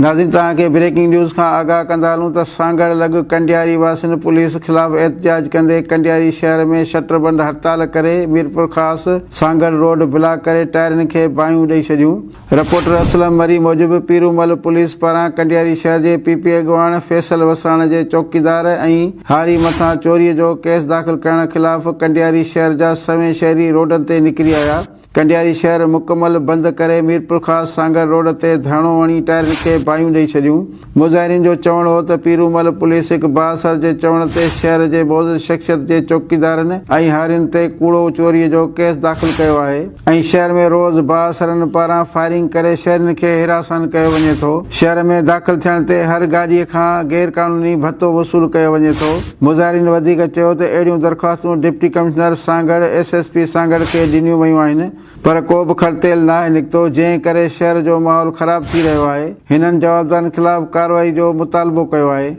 ناظرين توهان کي بريڪنگ نيوز کان آگاهه ڪندا هلون ته سانگهڙ لڳ ڪنڊياري واسين پوليس خلاف احتجاج ڪندي ڪنڊياري شهر ۾ شٽر بند هڙتال ڪري ميرپورخاص سانگهڙ روڊ بلاڪ ڪري ٽائرن کي باهيون ڏئي ڇڏيون. رپورٽر اسلم مري موجب پيرومل پوليس پاران ڪنڊياري شهر جي پي پي اڳواڻ فيصل وساڻ جي چوڪيدار ۽ هاري مٿان چوري جو ڪيس داخل ڪرڻ خلاف ڪنڊياري شهر جا سوين شهري روڊن تي نڪري آيا. ڪنڊياري شهر مڪمل بند ڪري ميرپورخاص سانگهڙ روڊ تي ڌرڻو هڻي ٽائرن کي باهيون ڏئي ڇڏيون. مظاهرين جو چوڻ هو ته پيرومل پوليس هڪ بااثر جي چوڻ تي شهر جي معزز شخصيت جي چوڪيدارن ۽ هارين تي ڪوڙو چوري جو ڪيس داخل ڪيو آهي ۽ شهر ۾ روز بااثرن پاران فائرنگ ڪري شهرين کي هراسان ڪيو وڃي ٿو. شهر ۾ داخل ٿيڻ تي هر گاڏي کان غير قانوني ڀتو وصول ڪيو وڃي ٿو. مظاهرين وڌيڪ چيو ته اهڙيون درخواستون deputy commissioner Sanghar, S S P Sanghar کي ڏنيون ويون آهن پر ڪو به کڙتيل ناهي نڪتو جنهن ڪري شهر جو ماحول خراب ٿي رهيو آهي. هنن جوابدارن خلاف ڪارروائي جو مطالبو ڪيو آهي.